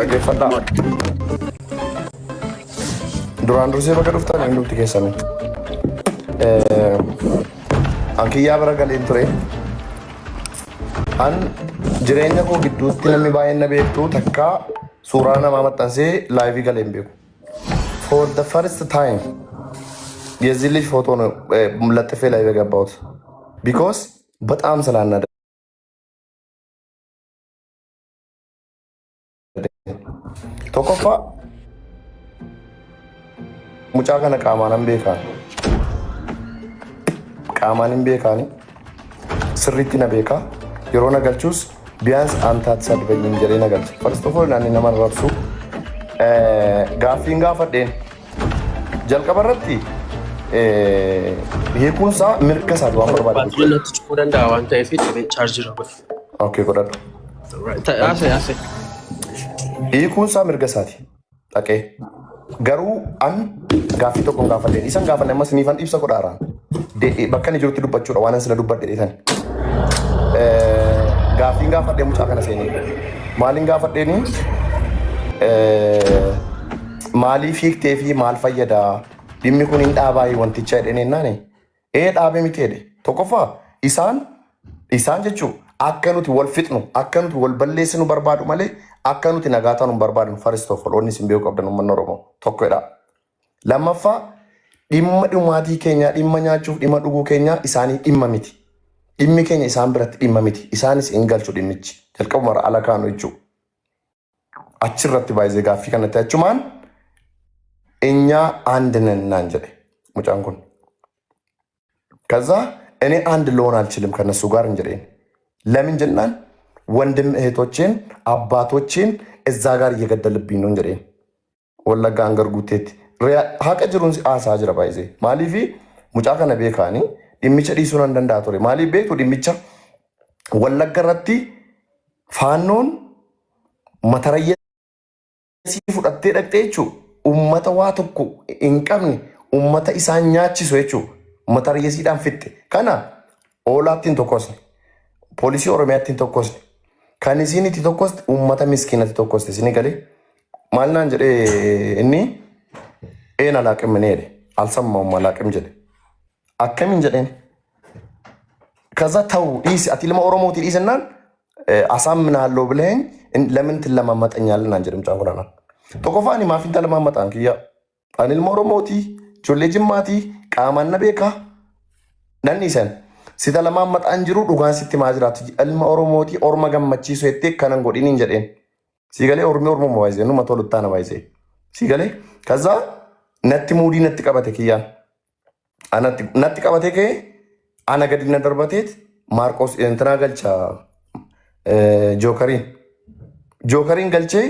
Dhaggeeffadhaa. Duraan dursee bakka dhuftan hundumti keessanii. An kiyyaa bira galeen ture. An jireenya koo gidduutti namni baay'een na beektu takka suuraa namaa maxxansee laayivii galee hin beeku. For the first time የዚህ ልጅ ፎቶ ነው ለጥፌ ላይ የገባሁት ቢኮዝ በጣም ስላናደ tokkoffaa mucaa kana qaamaan hin beekaan qaamaan hin beekaani sirriitti na beekaa yeroo na galchus ቢያንስ አንተ አትሰድበኝም jedhee na galche. First of all ani nama arrabsu gaaffiin gaafadheen jalqaba irratti hiikuunsaa mirga isaati waan barbaade gochuu. Baatiriin natti cufuu danda'a waan ta'eef chaarjii godhe. Okay, godhadhu. Haasa'e haasa'e. Hiikuunsaa mirga isaati. Dhaqee. Garuu an gaaffii tokko hin gaafadheen. Isan gaafanne ammas niifan ibsa godhaaraan. Bakka inni jirutti dubbachuudha waan an sila dubbadhe dheetan. Gaaffiin gaafadhee mucaa kana seenee. Maaliin gaafadheeni? Maaliif hiiktee fi maal fayyadaa? Dhimmi kun hin dhaabaayii wanticha jedheen ennaani. Ee dhaabee miti jedhe. Tokkoffaa isaan jechuun akka nuti wal fixnu akka nuti wal balleessinu barbaadu malee akka nuti nagaa taanu hin barbaadnu. First of all wanni isin beekuu qabdan uummanni Oromoo tokkodha. Lammaffaa dhimma dhumaatii keenyaa dhimma nyaachuuf dhimma dhuguu keenyaa isaanii dhimma miti. Dhimmi keenya isaan biratti dhimma miti. Isaanis hin galchu dhimmichi. Jalqabuma ala kaanu jechuudha. Achirratti baay'ee gaaffii kanatti achumaan እኛ አንድ ነን naan jedhe mucaan kun. ከዛ እኔ አንድ ልሆን አልችልም ከነሱ ጋር hin jedheen. ለምን jennaan ወንድም እህቶቼን አባቶቼን እዛ ጋር እየገደልብኝ ነው hin jedheen. Wallagga hangar guuteetti. Haqa jiruun haasaa jira baay'ee. Maaliif mucaa kana beekaanii dhimmicha dhiisuu nan danda'a ture. Maaliif beektu dhimmicha Wallagga irratti faannoon matarayyasii fudhattee dhaqxee jechuudha. Uummata waa tokko hin qabne uummata isaan nyaachisu jechuudha. Matarayyasiidhaan fixxe. Kana oolaatti hin tokkosne. Poolisii Oromiyaatti hin tokkosne. Kan isiin itti tokkoste uummata miskiinatti tokkoste. Isin galee maal naan jedhee inni een alaaqim jedhe. Alsammaa'um alaaqim jedhe. Akkamiin jedheen? ከዛ ተው dhiisi ati ilma Oromooti dhiisennaan አሳምናለሁ ብለኸኝ ለምን ትለማመጠኛለህ naan jedhe mucaan kun anaan. Tokkoffaa ani maaf hin talamaamaxaan kiyya. Ani ilma Oromooti, ijoollee Jimmaati, qaamaan na beekaa. Nan dhiisan. Si talamaamaxaan jiru dhugaan sitti maa jiraatu. Ilma Oromooti orma gammachiisu jettee kanan godhin hin jedheen. Si galee ormi Oromoo baay'isee numa toluttaa na baay'isee. Si galee ከዛ natti muudii natti qabate kiyyaan. Anatti natti qabate ka'ee ana gadi na darbateet Maarqos intinaa galcha jookariin. Jookariin galchee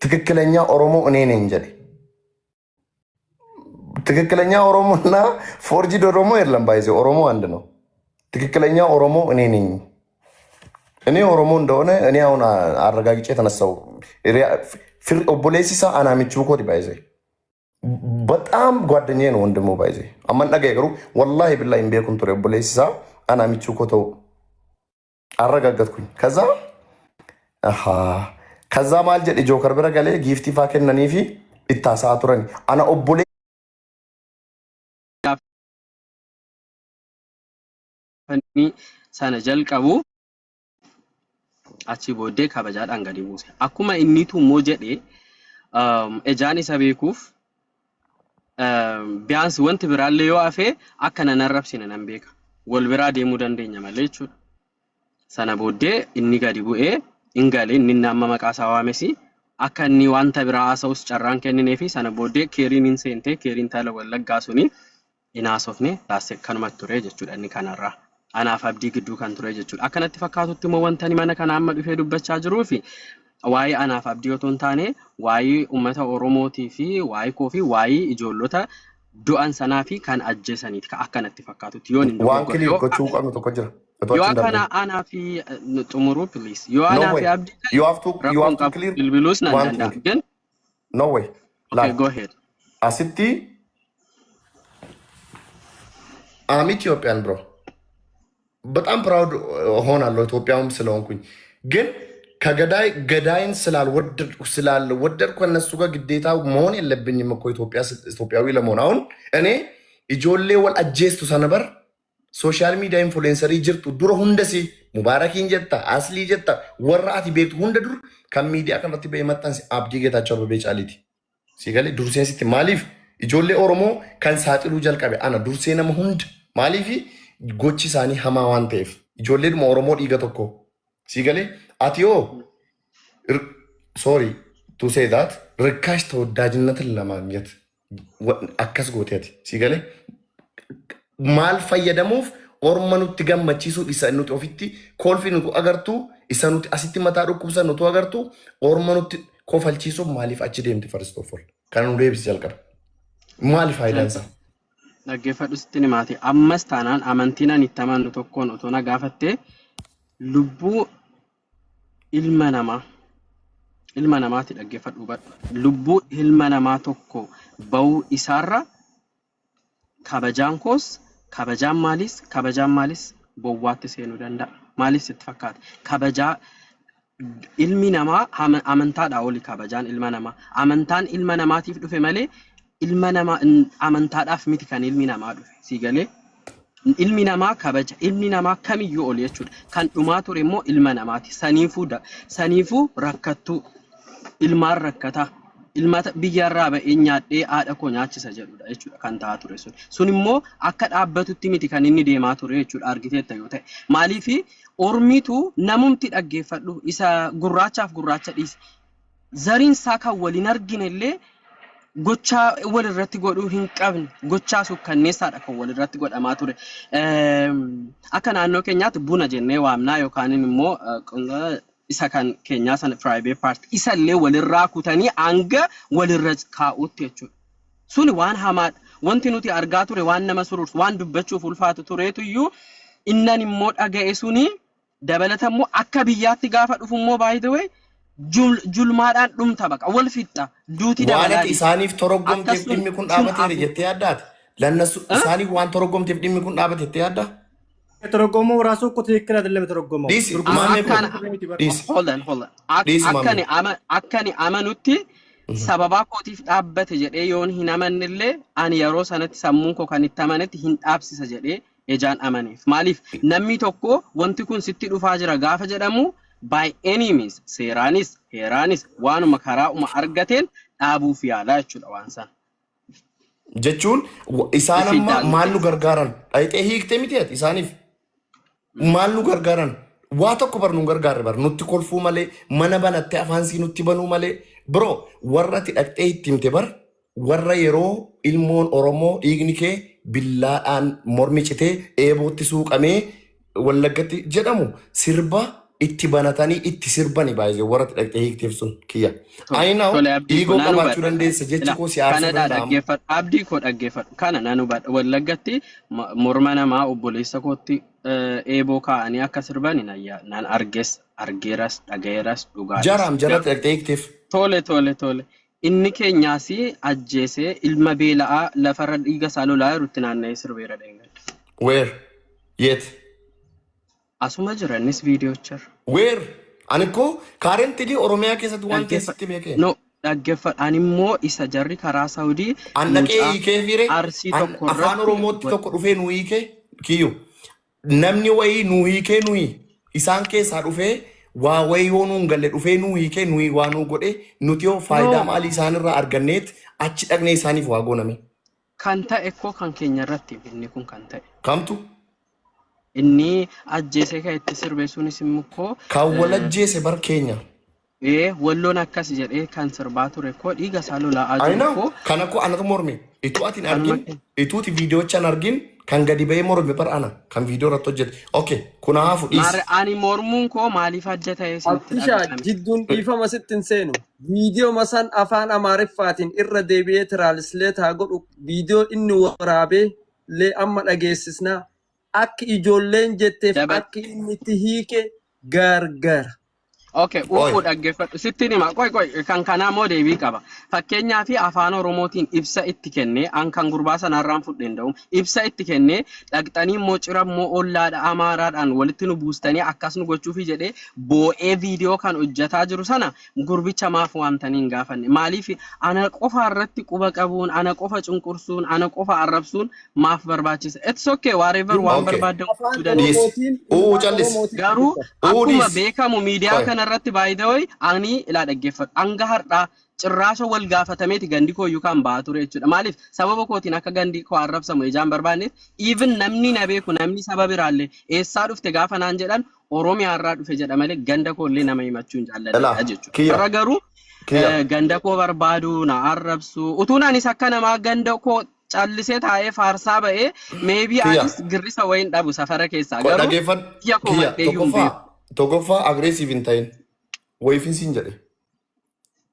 ትክክለኛ ኦሮሞ እኔ ነኝ jedhe. ትክክለኛ ኦሮሞ እና forged ኦሮሞ የለም። ባይዜ ኦሮሞ አንድ ነው። ትክክለኛ ኦሮሞ እኔ ነኝ። እኔ ኦሮሞ እንደሆነ እኔ አሁን አረጋግጬ የተነሳው obboleessi isaa anaa michuu kooti baay'ee በጣም ጓደኛዬ ነው ወንድሙ ባይዜ amman dhagaye garuu wallaahi billaahi hin beekun ture obboleessi isaa anaa michuu koo ta'u አረጋገጥኩኝ። ከዛ አሃ ከዛ maal jedhe jookar bira galee giiftii faa kennanii fi itti haasa'aa turan ana obbolee Gaafa sana jalqabu achi booddee kabajaadhaan gadi buuse. Akkuma innitu immoo jedhe ejaan isa beekuuf biyaansi wanti biraallee yoo hafe akka nan arrabsine nan beeka. Wal biraa deemuu dandeenya malee jechuudha. Sana booddee inni gadi bu'ee hin galee inni amma maqaa isaa waamesi akka inni wanta biraa haasa'us carraan kenninee fi sana booddee keeriin hin seente keeriin tala wallaggaa suni hin haasofne taasise kanumatti ture jechuudha inni kanarraa. Anaaf abdii gidduu kan ture jechuudha. Akkanatti fakkaatutti immoo wanta ani mana kana amma dhufee dubbachaa jiruu fi waa'ee anaaf abdii otoo hin taane waa'ee uummata Oromootii fi waa'ee koo fi waa'ee ijoollota du'an sanaa fi kan ajjeesaniiti ka akkanatti fakkaatutti yoon hin waan dogoggore. Clear Yoo gochuu qabnu tokko jira. Otoo yoo achi hin akkana darbin. anaa fi xumuruu please. Yoo No anaa fi way. abdii ta'e You rakkoon have to qabu clear bilbiluus nan one danda'a. thing. ግን No way. Okay, Laal. go ahead. Asitti I'm Ethiopian bro. በጣም proud ሆናለሁ ኢትዮጵያውም ስለሆንኩኝ። ግን ከገዳይ ገዳይን ስላልወደድኩ ከእነሱ ጋር ግዴታ መሆን የለብኝም እኮ ኢትዮጵያዊ ለመሆን። አሁን እኔ ijoollee wal ajjeestu sana bar social media influencerii jirtu dura hundasi Mubaarakiin jetta, Aslii jetta, warra ati beektu hunda dur kan miidiyaa kanarratti ba'ee maxxanse Abdii Geetaachoo Abbabee Caaliiti. Si galee dursee sitti maaliif ijoollee Oromoo kan saaxiluu jalqabe ana dursee nama hunda. Maaliif? Gochi isaanii hamaa waan ta'eef, ijoolleedhuma Oromoo dhiiga tokko. Si galee ati yoo, sorry to say that, ርካሽ ተወዳጅነትን ለማግኘት akkas goote ati. Si galee maal fayyadamuuf? Orma nutti gammachiisuu, isa nuti ofitti kolfi nutu agartu, isa nuti asitti mataa dhukkubsan nutu agartu, orma nutti kofalchiisuuf maaliif achi deemte? First of all kana nu deebisi jalqaba. Maali faayidaan isaa? Dhaggeeffadhu, sitti himaati. Ammas taanaan amantiin ani itti amanu tokkoon otoo na gaafattee, lubbuu ilma namaa, ilma namaati, dhaggeeffadhu, hubadhu. Lubbuu ilma namaa tokko bahuu isaarra kabajaan koos, kabajaan maalis, kabajaan maalis bowwaatti seenuu danda'a. Maaliif sitti fakkaata? Kabajaa ilmi namaa amantaadhaa oli kabajaan ilma namaa. Amantaan ilma namaatiif dhufe malee ilma namaa amantaadhaaf miti kan ilmi namaa dhufe. Sii galee? Ilmi namaa kabaja ilmi namaa kamiyyuu oli jechuudha. Kan dhumaa ture immoo ilma namaati. Saniifuu saniifuu rakkattuu ilmaan rakkataa ilma biyyarraa ba'ee nyaadhee haadha koo nyaachisa jedhudha jechuudha kan ta'aa ture sun. Sun immoo akka dhaabbatutti miti kan inni deemaa ture jechuudha, argiteetta yoo ta'e. Maaliifi ormitu namumti, dhaggeeffadhu, isa gurraachaaf gurraacha dhiise. Zariin isaa kan waliin argine illee gochaa walirratti godhuu hin qabne, gochaa sukkanneessaadha kan walirratti godhamaa ture. Akka naannoo keenyaatti buna jennee waamnaa yookaan immoo isa kan keenyaa sana private part isallee walirraa kutanii hanga walirra kaa'utti jechuudha. Suni waan hamaadha. Wanti nuti argaa ture waan nama surursu, waan dubbachuuf ulfaatu tureetu iyyuu innan immoo dhaga'e suni dabalata immoo akka biyyaatti gaafa dhufu immoo, by the way, julmaadhaan dhumta, baqa wal fixxa, duuti Waan dabalaa ati isaaniif toroggomteef akkas sun dhimmi kun sun dhaabateera afu jettee yaaddaati? Lannasu isaaniif waan toroggomteef dhimmi kun dhaabate jettee yaaddaa? የተረጎመው ራሱ እኮ ትክክል አይደለም። የተረጎመው Dhiisi ትርጉም maamee koo akkana dhiisi Hold on, hold on. Dhiisi maamee. Akkani amanutti sababaa kootiif dhaabbate jedhee yoon hin amannillee, ani yeroo sanatti sammuun koo kan itti amanetti hin dhaabsisa jedhee ejaan amaneef. Maaliif? Namni tokko wanti kun sitti dhufaa jira gaafa jedhamu, by any means, seeraanis heeraanis waanuma karaa'uma argateen dhaabuuf yaalaa jechuudha waan sana. Jechuun isaan Ifi amma maal nu daanteessa. gargaaran? Dhayixee hiiktee miti ati isaaniif. Maal nu gargaaran? Waa tokko bar nu gargaarre bar, nutti kolfuu malee, mana banattee afaan sii nutti banuu malee. Bro, warra ati dhaqxee itti himte bar warra yeroo ilmoon Oromoo dhiigni kee billaadhaan mormi citee eebootti suuqamee Wallaggatti jedhamu sirba itti banatanii itti sirbani baay'ee warra ati dhaqxee hiikteef sun kiyya. Tole, Ayinaw tole, abdii koo dhiigoo nan qabaachuu hubadha. dandeessa, jechi Ila koo si aarsuu kanadhaa danda'ama. Dhaggeeffadhu. Abdii koo, dhaggeeffadhu. Kana nan hubadha. Wallaggatti morma namaa obboleessa kootti eeboo kaa'anii akka sirbani nan arges, argeeras, dhagayeeras, dhugaadhas. Jaraam jarratti dhaqxee hiikteef. Tole. Inni keenyaas ajjeesee ilma beela'aa lafarra dhiiga isaa lolaa jiru itti naanna'ee sirbeera dheengadda. Where? Yet? Asuma jira innis viidiyoochar. Where? Ani koo currently Oromiyaa keessatti waan ta'e Dhaggeeffadhu. sitti beekee. No, dhaggeeffadhu. Ani immoo isa jarri karaa Saawudii An dhaqee mucaa hiikee fiire Arsii an tokko afaan irratti Oromootti tokko dhufee nu hiikee kiyyu. Namni wayii nu hiikee, nuyi isaan keessaa dhufee waa wayii yoo nuun galle dhufee nu hiikee, nuyi waa nuu godhe, nuti yoo faayidaa No, maalii isaanirraa arganneet achi dhaqnee isaaniif waa gooname? Kan ta'e koo kan keenya irratti inni kun kan ta'e. Kamtu? Inni ajjeesee kan itti sirbe sunis immoo koo Kan wal ajjeese bar keenya. Ee, walloon akkas jedhee kan sirbaa ture koo dhiiga isaa lola'aa jiru Ayinaa koo kana koo anatu morme. Ituu ati hin kanuma argin, ituuti viidiyoocha hin argin, kan gadi ba'ee morme bar ana kan viidiyoo irratti hojjete. Okay, kun haafu dhiisi. Maarre, ani mormuun koo maaliif adda ta'e isinitti Abdishaa dhaga'ame? Jidduun dhiifama sitti hin seenu. Viidiyoo masan afaan Amaariffaatiin irra deebi'ee translate haa godhu. Viidiyoo inni waraabee illee amma dhageessisnaa. Akki ijoolleen jetteef Daba akki inni itti hiike gargara. Okay, Qoy. u'uu dhaggeeffadhu. Sittiin hima. Qoy qoy kan kanaa immoo deebii qaba. Fakkeenyaa fi afaan Oromootiin ibsa itti kennee an kan gurbaa sanarraan fudhe hin da'u. Ibsa itti kennee dhaqxanii immoo cira immoo ollaadha Amaaraadhaan walitti nu buustanii akkas nu gochuufi jedhee boo'ee viidiyoo kan hojjetaa jiru sana gurbicha maaf waamtanii hin gaafanne. Maaliif ana qofa irratti quba qabuun, ana qofa cunqursuun, ana qofa arrabsuun maaf barbaachisa? It's okay, whatever waan Okay. barbaaddan Afaan gochuu dandeessu. Dhiis. Oromootiin Uu afaan callis. Oromootiin Garuu dubbata. Uu akkuma dhiis. beekamu miidiyaa Qoy. kanarratti by the way ani ilaa dhaggeeffadhu hanga har'aa cirraasha wal gaafatameeti gandi koo iyyuu kan ba'aa ture jechuudha. Maaliif sababa kootiin akka gandi koo arrabsamu ijaan barbaanneef even namni na beeku namni saba biraallee eessaa dhufte gaafa naan jedhan Oromiyaarraa dhufe jedha malee ganda koollee nama himachuu hin Ilaa jaalladha jechuudha. kiyya Har'a garuu kiyya. ganda koo barbaadu na arrabsu utuun anis akka namaa ganda koo callisee taa'ee faarsaa ba'ee maybe Kiyya. anis girrisa wayiin dhabu safara keessaa Qoy garuu dhaggeeffadhu. biyya koo Kiyya madhee iyyuu hin tokkoffaa beeku. tokkoffaa aggressive hin ta'in. Wayiifin siin jedhe.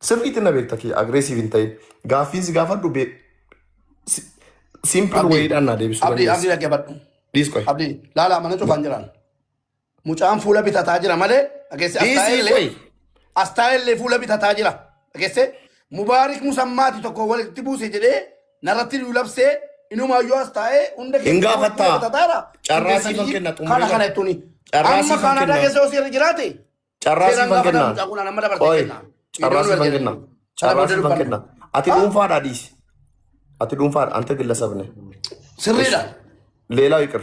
Sirriitti na beekta kiyya aggressive hin ta'in. Gaaffiin si gaafadhu simple Abdii, wayiidhaan naa deebisuu Abdii, dandeessa. Abdii dhaggeeffadhu. Dhiis qoy. Abdii, laala mana cufaan jiran. Mucaan fuula bitataa jira malee dhageesse Dhiisii astaa'ellee qoy. astaa'ellee fuula bitataa jira. Dhageesse Mubaarik Musammaati tokko walitti buuse jedhee narratti nu labsee inumaayyuu as taa'ee hunda Hin keessa fuula gaafattaa. bitataara. Carraa Hin siifan keessanii kenna kana xumuree kana bara. jettuuni. Carraa Amma siifan Kaanaadaa kenna. keessa yoo seerri jiraate Carraa seeraan siifan gaafataa kenna. mucaa kun amma dabarsee Qoy. kenna. Carraa Viidiyoo nu siifan ergee kenna. sana Carraa booda siifan dubbanna. kenna. Ati Ha? dhuunfaadhaa dhiisi. Ati dhuunfaadha. Ante gillasabne. Sirriidha. Leelaa ይቅር.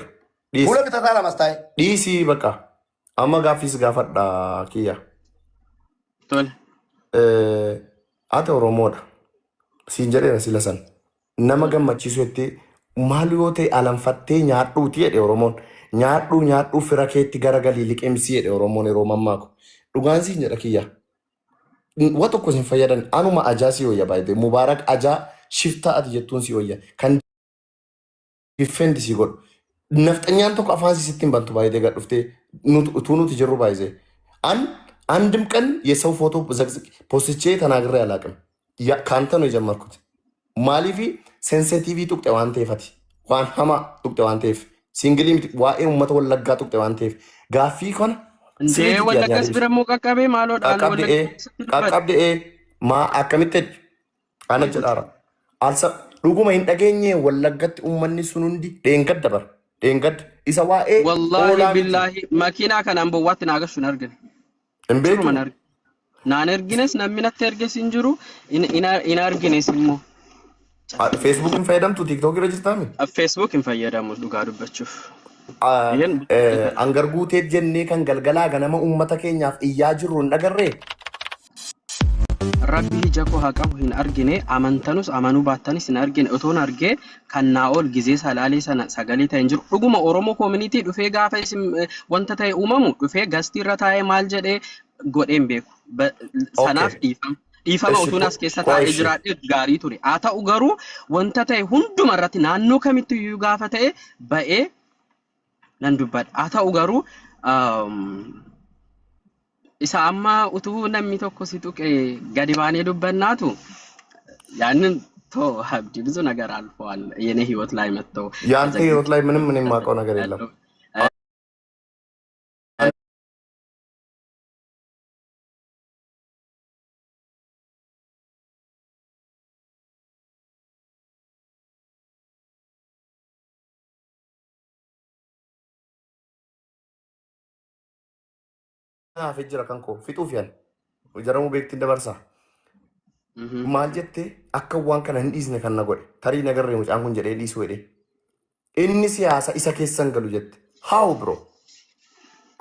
Dhiisi. Fuula bitataa lamas taa'e. Dhiisii bakka. Amma gaaffiis gaafadha kiyya. Tole. Ati Oromoodha. Siin jedheera sila san. Nama gammachiisu jettee maal yoo ta'e alanfattee nyaadhuuti jedhe Oromoon. Nyaadhuu nyaadhuu fira keetti garagalii liqimsii jedhe Oromoon yeroo mammaaku. Dhugaan siin jedha kiyya. Wa tokko sin fayyadan anuma ajaa si wayya baay'ee Mubaarak ajaa shiftaa ati jettuun si wayya kan defend si godhu. Nafxanyaan tokko afaan si sitti hin bantu baay'ee gad dhuftee utuu nuti jirru baay'ee. አን አንድም ቀን የሰው ፎቶ ዘቅዝቅ ፖስቼ ተናግሬ አላውቅም። ከአንተ ነው የጀመርኩት። Maaliifi sensitive tuqxe waan ta'eef ati waan hamaa tuqxe waan ta'eef single miti waa'ee uummata Wallaggaa tuqxe waan ta'eef gaaffii kana Indee sirriitti itti yaadnee Wallaggas adeemsa. bira immoo qaqqabee maaloodhaan Qaqqabde Wallagga ee keessatti dubbate. qaqqabde ee maa akkamitti ana Way gud. jedhaara. Alsa dhuguma hin dhageenye Wallaggatti uummanni sun hundi dheengadda bara dheengadda isa waa'ee Wallaahi oolaa miti billaahi makiinaa kanaan bowwaatti naa gashu hin argine. hin Siruma beektu. hin argine. Naan ergines namni natti erges hin jiru hin argines immoo. Facebook hin fayyadamtu TikTok irra jirtaami? Facebook hin fayyadamu dhugaa dubbachuuf. Yeen Hangar guutee jennee kan galgalaa ganama uummata keenyaaf iyyaa jirru hin dhagarree? Rabbi ija koo haa qabu hin argine amantanus amanuu baattanis hin argine otoon argee kan naa ol gizee salaalee sana sagalee ta'e hin jiru. Dhuguma Oromoo community dhufee gaafa isin wanta ta'e uumamu dhufee gastii irra taa'ee maal jedhee godhee hin beeku. Sanaaf dhiifama. Dhiifama Eshi utuun as keessa qoy taa'ee eshi. jiraadhe gaarii ture. Haa ta'u garuu wanta ta'e hunduma irratti naannoo kamitti iyyuu gaafa ta'e ba'ee nan dubbadha. Haa ta'u garuu isa amma utuu namni tokko si tuqe gadi baanee dubbannaatu ያንን ቶ ሀብዲ ብዙ ነገር አልፈዋል። የኔ ህይወት ላይ መጥተው የአንተ ህይወት ላይ ምንም እኔ የማውቀው ነገር የለም። ያለው Hafe jira kan koo fixuuf yan jaramuu beektiin dabarsa. Maal jettee akka waan kana hin dhiisne kan na godhe tarii nagarree mucaan kun jedhee dhiisuu jedhee. Inni siyaasa isa keessan galu jette. How bro?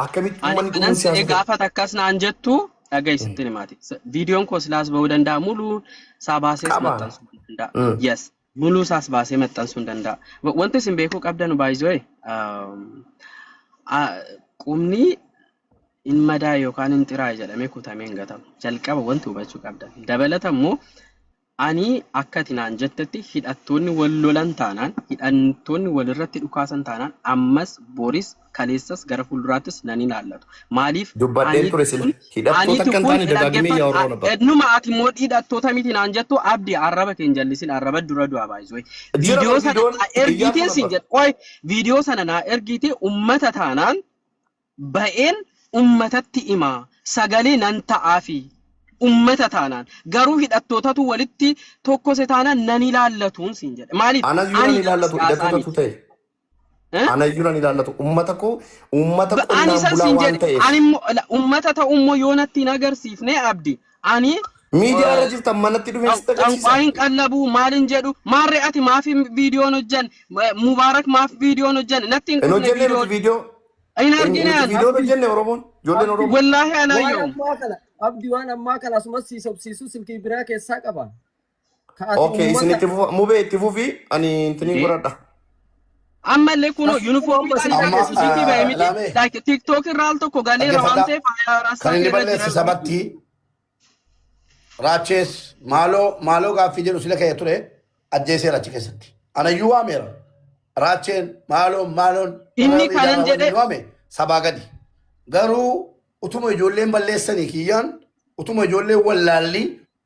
Akkamitti Ani uummanni kanan dhufuun si'e siyaasa ta'e? gaafa takkas naan jettu dhaga'i sitti himaati. Viidiyoon koo silaas ba'uu danda'a muluu isaa baasees Qaba. maxxansuu hin danda'a. Yes, muluu isaas baasee maxxansuu hin danda'a. Wanti isin beekuu qabdan baay'isoo qubni hin madaa'e yookaan hin xiraa'e jedhamee kutamee hin gatamu. Jalqaba wanti hubachuu qabdan. Dabalata immoo ani akka ati naan jettetti hidhattoonni wal lolan taanaan, hidhattoonni walirratti dhukaasan taanaan ammas boris kaleessas gara fuulduraattis nan ilaallatu. Maaliif Dubbadheen aniitu ture sila. kun Hidhattoota aniitu akka hin kun taane dagaagimee dhaggeeffadhu yaa'urraa ነበር. ennuma ati immoo hidhattoota miti naan jettu abdi arraba kee hin jallisin arraba dura du'a baay'isuu. Jira Viidiyoo bar sana viidiyoon naa iyyaa ergiiteen siin ነበር. jedha. Qoy viidiyoo sana naa ergiitee ummata taanaan ba'een ummatatti himaa. Sagalee nan ta'aafi. Ummata taanaan. Garuu hidhattootatu walitti tokkose taanaan nan ilaallatuun siin jedhe. Maaliif? Anayyuu nan Ani nama ilaallatu siyaasaa hidhattootatu miti. ta'e. Eh? Anayyuu nan ilaallatu. Uummata koo uummata Ani qonnaan san bulaa siin waan jedhe. ta'eef. Ani immoo ummata ta'uu immoo yoo natti hin agarsiifne, Abdi. Ani Miidiyaa irra jirtan manatti dhufee sitti agarsiisa. Xanqwaayin qallabuu maalin jedhu maarree, ati maaf viidiyoon hojjan, Mubaarak maaf viidiyoon hojjan natti hin Hin dhufne hojjenne nuti viidiyoon viidiyoo. hin Nuti argine ani. viidiyoo hojjenne Oromoon. Ijoolleen Abdi, Oromoo. Wallaahi waan alaayyoo. ammaa kana, Abdi, waan ammaa kana asumas sii sobsiisuu silkii biraa keessaa qaba. Ka ati Okay, isin uummata itti fufa. Mubee itti fufi, ani intiniin godhadha. Ammallee kunoo asuma amma yuunifoormiidhaan silkii Amma hidhatee suutii ba'e miti. laamee Like TikTok irraa al tokko galeera waan dhaggeeffadhaa. ta'eef Kan rassaa inni irra balleesse jira. sabatti Raachees maaloo maaloo gaaffii jedhu sila ka'ee ture ajjeeseera achi keessatti. Anayyuu waameera. Raacheen maaloo maaloon Inni warra kanan ijaaraa jedhe waliin waame sabaa gadi. Garuu utuma ijoolleen balleessanii kiyyaan, utuma ijoolleen wallaalli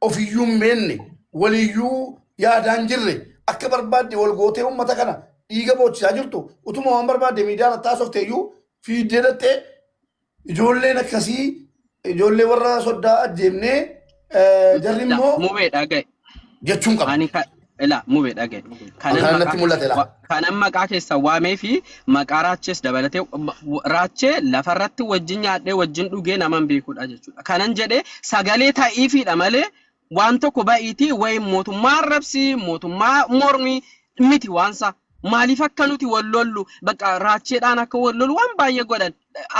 ofiyyuu hin beekne waliyyuu yaadaan jirre akka barbaadde wal gootee uummata kana dhiiga boochisaa jirtu, utuma waan barbaadde miidiyaa irratti haasofte iyyuu fiiddee dhattee ijoolleen akkasii ijoollee warra soddaa ajjeefnee jarri immoo Mubee dhagaye. jechuun qaba. Ani ka ila mubee dhagaye. Kanan Kana maqaa natti mul'ate laa. Kanan maqaa keessa waamee fi maqaa Raachees dabalatee Raachee lafarratti wajjin nyaadhee wajjin dhugee naman beekudha jechuudha. Kanan jedhee sagalee ta'iifiidha malee waan tokko ba'iitii wayi mootummaa arrabsii mootummaa mormii miti waansa. Maaliif akka nuti wal lollu, bakka Raacheedhaan akka wal lollu waan baay'ee godhan.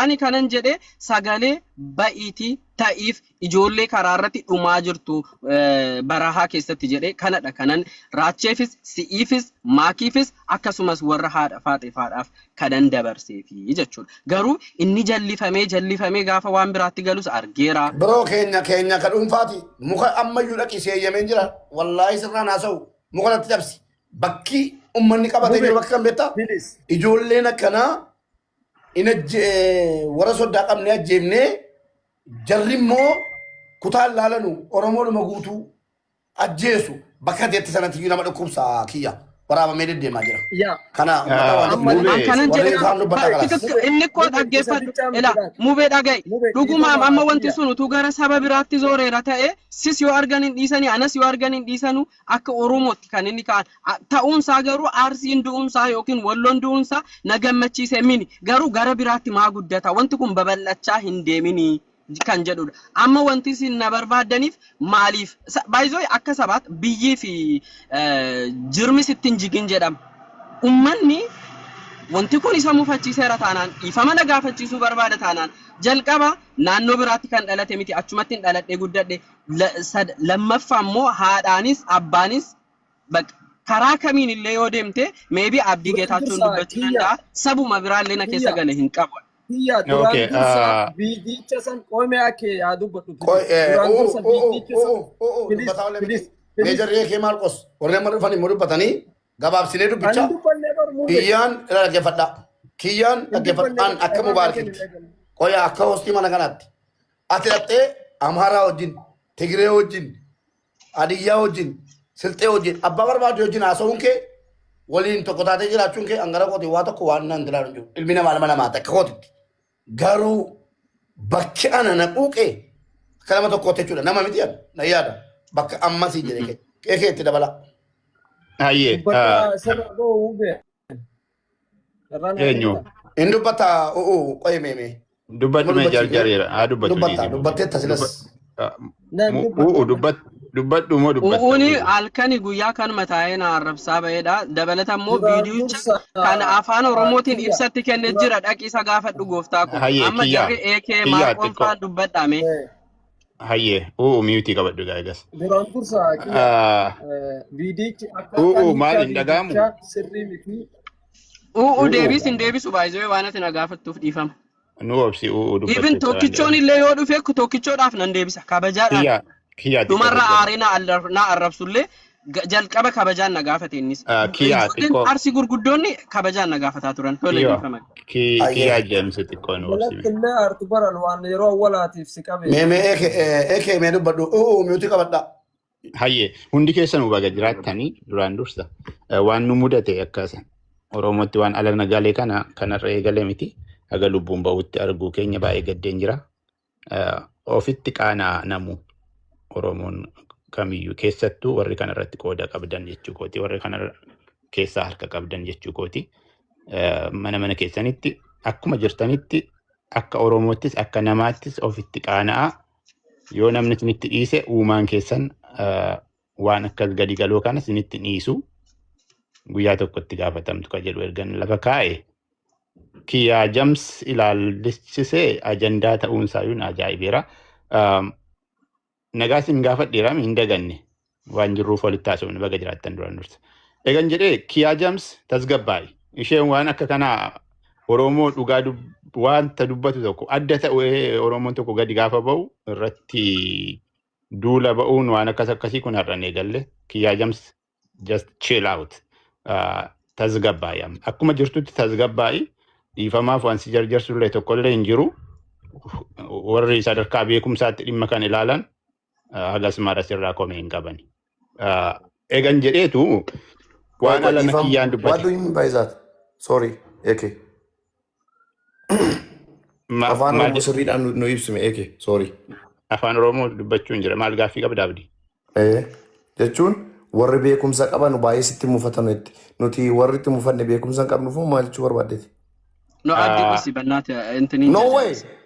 Ani kanan jedhee sagalee ba'iitii ta'iif ijoollee karaa irratti dhumaa jirtu barahaa keessatti jedhee kanadha kanan Raacheefis, si'iifis, Maakiifis, akkasumas warra haadha faaxeefaadhaaf kanan dabarseefi jechuudha. Garuu inni jallifamee jallifamee gaafa waan biraatti galus argeera. Biroo keenya ka dhuunfaati muka ammayyuu dhaqi seeyyameen jira, wallaahi sirraan haasa'u muka natti cabsi. Bakki ummanni qabatee Mube, jiru bakka kan beektaa? Please. Ijoolleen akkanaa in warra soddaa qabnee ajjeefnee jarri immoo kutaan laalanu Oromoodhuma guutuu ajjeesu, bakka teetti sanatti iyyuu nama dhukkubsaa kiyya waraabamee deddeemaa jira. Yaa Kana uummata waan amma An Mubee kanan warri jedhe kaan dubbataa kalaas. Mube, inni koo Mube, isa dhaggeeffadhu bichaa miti ila laata. mubee dhaga'i. Mube, Dhugumaam dhiifama amma wanti kiyya. sun utuu gara saba biraatti zooreera ta'e, sis yoo argan hin dhiisanii, anas yoo argan hin dhiisanu, akka Oromootti kan inni ka'an ta'uunsaa garuu Arsiin du'uunsaa yookiin Walloon du'uunsaa na gammachiise mini, garuu gara biraatti maa guddata wanti kun babal'achaa hin deeminii kan jedhudha. Amma wanti isin na barbaaddaniif maaliif? Baay'isoo akka sabaatti biyyii fi jirmi sitti hin jigin jedhama. Ummanni wanti kun isa mufachiiseera taanaan, dhiifama na gaafachiisuu barbaada taanaan, jalqaba naannoo biraatti kan dhalate miti, achumatti hin dhaladhee guddadhe. Lammaffaa immoo haadhaanis abbaanis karaa kamiin illee yoo deemte maybe Abdii Duraan Geetaachoon dursaa dubbachuu kiyya danda'a. Sabuma biraallee na keessa kiyya gale hin qabu. Kiyya, duraan dursaa viidicha san qoomee akka yaa dubbadhu, Qoy please. Duraan dursa viidicha san please, dubbataa olee miti. please, please. Meejarri kee Maarqos warreen amma dhufan immoo dubbatanii gabaabsinee Ani dubbicha. dubbannee bar, Mube. Kiyyaan irra dhaggeeffadha. Kiyyaan Hin dhaggeeffadha. dubbanne An bar akka carraa naa Mubaarakitti. kenni. Qoya akka hostii mana kanaatti. Ati dhattee Amaaraa wajjin, Tigree wajjin, Hadiyyaa wajjin, Silxee wajjin, abbaa barbaade wajjin haasa'uun kee, waliin tokko taatee jiraachuun kee angara kooti waa tokko waan naan tilaalu hin jiru. Ilmi namaa nama namaati akka kootitti. Garuu bakki ana na quuqee akka nama tokkootti jechuudha. Nama miti ani na yaada. Bakka ammasii jedhee kee. Kee kee itti dabala. Hayyee Dubbadhaa sirra ga'u, Mube. Carraa naa eenyu kennita. Hin dubbata o'oo qo'ee meemee. Dubbadhu Nama mee dubbachiifne. jarjareera haa dubbatu Dubbatta dhiisi. dubbatteetta silas. Naan U'u dubbadhu. Dubbadhu moo dubbatta? U'uuni halkani guyyaa kanuma taa'ee na arrabsaa ba'eedha. Dabalata immoo Duraan viidiyicha dursa kan afaan Oromootiin kiyya ibsatti kenne dura jira, dhaqi isa gaafadhu gooftaa ko. Hayyee Amma kiyyaa jarri AK kiyyaa Maarqoon xiqqoo fa'aa dubbadhaame. Hayyee u'u mute qabadhu gaagas. Duraan dursa kiyya viidiyichi akkaataan U'u maal hiikaa hin dhaga'amu? viidiyichaa sirrii miti. U'u U'u deebiis hin deebisu, baay'ee waan ati na gaafattuuf dhiifama. Nu obsi, u'u Even dubbatteetta waan tokkichoon jedhamu. illee yoo dhufe tokkichoodhaaf nan deebisa kabajaadhaan. Kiyyaa kiyyaa xiqqoo Dhumarra dubbadhu. aaree na arrabsullee jalqaba kabajaan na gaafate innis. Kiyyaa Ijoolleen xiqqoo Arsii gurguddoonni kabajaan na gaafataa turan. Tole, kiyyaa dhiifama. Ayyee. Kiyyaa James xiqqoo nu obsi. Jalatti illee aartu baran waan yeroo awwalaatiif si qabe. Mee mee eekee mee dubbadhu o'oo mute qabadha. Hayyee, hundi keessanuu baga jiraattanii. Duraan dursa waan nu mudate akka Oromootti waan ala nagalee kana kanarra eegale miti, haga lubbuun bahutti arguu keenya baay'ee gaddeen jira. Ofitti qaanaa namu Oromoon kamiyyuu, keessattuu warri kana irratti qooda qabdan jechuu kooti, warri kana keessaa harka qabdan jechuu kooti. Mana mana keessanitti akkuma jirtanitti, akka Oromoottis akka namaattis ofitti qaana'aa. Yoo namni isinitti dhiise, uumaan keessan waan akkas gadi galoo kana isinitti dhiisu, guyyaa tokkotti gaafatamtu ka jedhu ergan lafa kaa'e, Kiyyaa Jams ilaalchisee ajandaa ta'uun isaayyuu na ajaa'ibeera. Nagaa isin gaafadheera, hin daganne, waan jirruuf walitti haasofne. Baga jiraattan duraan dursa. Egan jedhee, Kiyyaa Jams, tasgabbaa'i. Isheen waan akka kanaa Oromoo dhugaa wanta dubbatu tokko adda ta'u, Oromoon tokko gadi gaafa ba'u irratti duula ba'uun waan akkas akkasii kun har'an eegalle. Kiyyaa Jams, just chill out. Tasgabbaa'i amma. Akkuma jirtutti tasgabbaa'i. Dhiifamaaf waan si jarjarsu illee tokkollee hin jiru. Warri sadarkaa beekumsaatti dhimma kan ilaalan hagas mara sirraa komee hin qaban. Egan jedheetu waan Qoy, alana dhiifama. Kiyyaan What dubbate. do you mean by that? Sorry, Eke. Afaan Maal Oromoo sirriidhaan nu ibsime, Eke. Sorry. Afaan Oromoo dubbachuu hin jira. Maal gaaffii qabda, Abdii? Jechuun warri beekumsa qaban baay'ee sitti mufatan itti. Nuti warri itti mufanne beekumsa hin qabnu foo maal jechuu barbaaddeeti? No, Abdii, dhiisi በእናትህ እንትንን No way. ጀጀብስ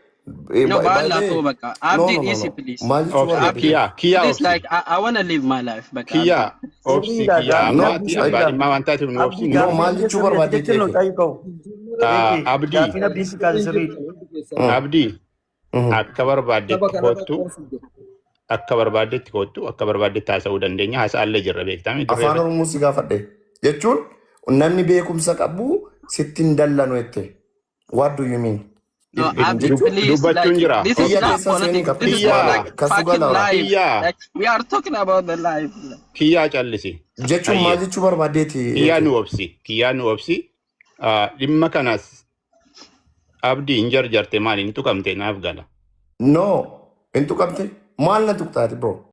No, By baala the too way. በቃ No, Abdii no, no, dhiisi no. please. Maal jechuu Obsi. barbaaddeeti? Kiyyaa, Kiyyaa, Please, obsi. like I wanna live my life በቃ Abdii. Kiyyaa, obsi. Sirriidha. Kiyyaa, Gaaffiin No, Abdii ammaati I, abbaa sirriidha. dhimmaa waan taateef nu Abdii, obsi nu no, gaaffiin maal kee jechuu sirriidha. barbaaddeeti, Jechuun nu Eke? xayyikoo. Eeke, Abdii, gaaffiin Abdii si kaase sirriidha. Abdii, akka Saba barbaaddetti kanarra kottu, qoosuu akka barbaaddetti kottu, akka barbaaddetti haasa'uu dandeenya. Haasa'allee jirra, beektami dirree Afaan irratti. Oromoo si gaafadhe. Jechuun namni beekumsa qabu sitti hin dallanu jette. What do you mean? No, Abdi, Jechuun please, Dubbachuun like jira. this is Kiyya not keessa seenii politics. ka This is please not Kiyyaa, like kasu fucking gala. life. Kiyyaa, Like we are talking about the life. Kiyyaa, callisi. Jechuun maal Hayyee. jechuu barbaaddeeti, Kiyyaa, Eke? nu obsi. Kiyyaa, nu obsi. Dhimma kanas Abdii hin jarjarte, maali hin tuqamte, naaf gala. No, hin tuqamte. Maal na tuqxaati, bro?